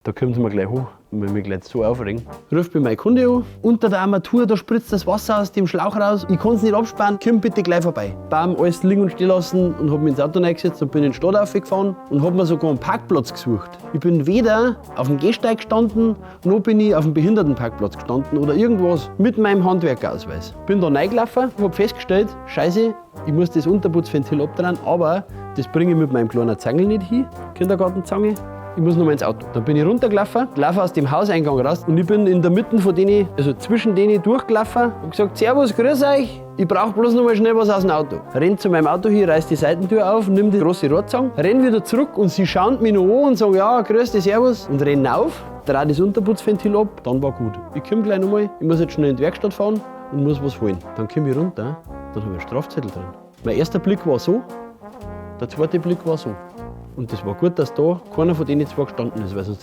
Da kommt es mir gleich hoch, wenn ich mich gleich so aufregen. Ruft mich mein Kunde an, unter der Armatur, da spritzt das Wasser aus dem Schlauch raus, ich kann es nicht absperren, komm bitte gleich vorbei. Bam, alles liegen und stehen lassen und hab mich ins Auto reingesetzt und bin in die Stadt aufgefahren und hab mir sogar einen Parkplatz gesucht. Ich bin weder auf dem Gehsteig gestanden, noch bin ich auf dem Behindertenparkplatz gestanden oder irgendwas mit meinem Handwerkerausweis. Bin da reingelaufen, hab festgestellt, scheiße, ich muss das Unterputzventil abdrehen, aber das bringe ich mit meinem kleinen Zangel nicht hin, Kindergartenzange. Ich muss noch mal ins Auto. Dann bin ich runtergelaufen, laufe aus dem Hauseingang raus und ich bin in der Mitte von denen, also zwischen denen durchgelaufen und gesagt, Servus, grüß euch, ich brauche bloß noch mal schnell was aus dem Auto. Renn zu meinem Auto hier, reiß die Seitentür auf, nimm die große Rohrzange, renn wieder zurück und sie schauen mich noch an und sagen, ja, grüß dich, servus und renn auf, dreh das Unterputzventil ab, dann war gut. Ich komm gleich noch mal, ich muss jetzt schnell in die Werkstatt fahren und muss was holen. Dann komm ich runter, dann habe ich einen Strafzettel drin. Mein erster Blick war so, der zweite Blick war so. Und das war gut, dass da keiner von denen zwei gestanden ist, weil sonst